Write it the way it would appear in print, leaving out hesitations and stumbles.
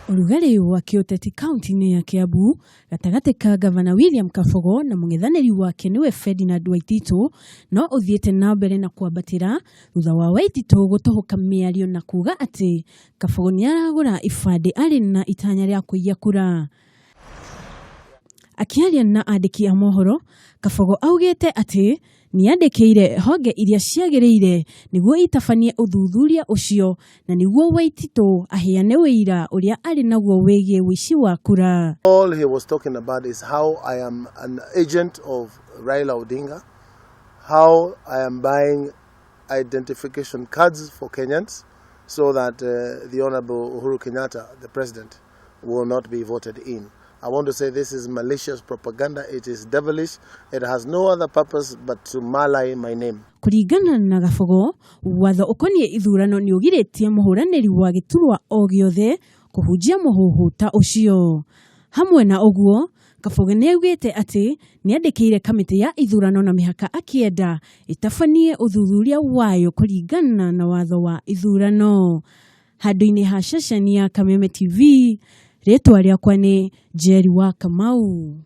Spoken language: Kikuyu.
Ũrugarĩ wa kĩũteti kaunti-inĩ ya Kiambu gatagatĩ ka Gavana William Kabogo na mũng'ethanĩri wake nĩwe Ferdinand Waititu no ũthiĩte na mbere na kwambatĩra thutha wa Waititu gũtũhũka mĩario na kuga atĩ Kabogo nĩaragũra ibandĩ arĩ na itanya rĩa kũiya kura. Akĩaria na andĩki a mohoro, Kabogo augĩte atĩ nĩandĩkĩire honge iria ciagĩrĩire nĩguo itabanie ũthuthuria ũcio na nĩguo Waititũ aheane ũira ũrĩa arĩ naguo wĩgiĩ ũici wa kura. All he was talking about is how I am an agent of Raila Odinga, how I am buying identification cards for Kenyans so that the Honorable Uhuru Kenyatta, the president, will not be voted in. I want to say this is malicious propaganda. It is devilish. It has no other purpose but to malign my name. Kũringana na Gabogo, watho ũkoniĩ ithurano nĩ ũgirĩtie mũhũranĩri wa gĩturwa o gĩothe kũhunjia mũhuhu ta ũcio. Hamwe na ũguo, Kabogo nĩ augĩte atĩ nĩ andĩkĩire kamĩtĩ ya ithurano na mĩhaka akĩenda ĩtabanie ũthuthuria wayo kũringana na watho wa ithurano. Handũ-inĩ ha ceceni ya Kameme TV, rĩtwa rĩakwa nĩ Njeri wa Kamau.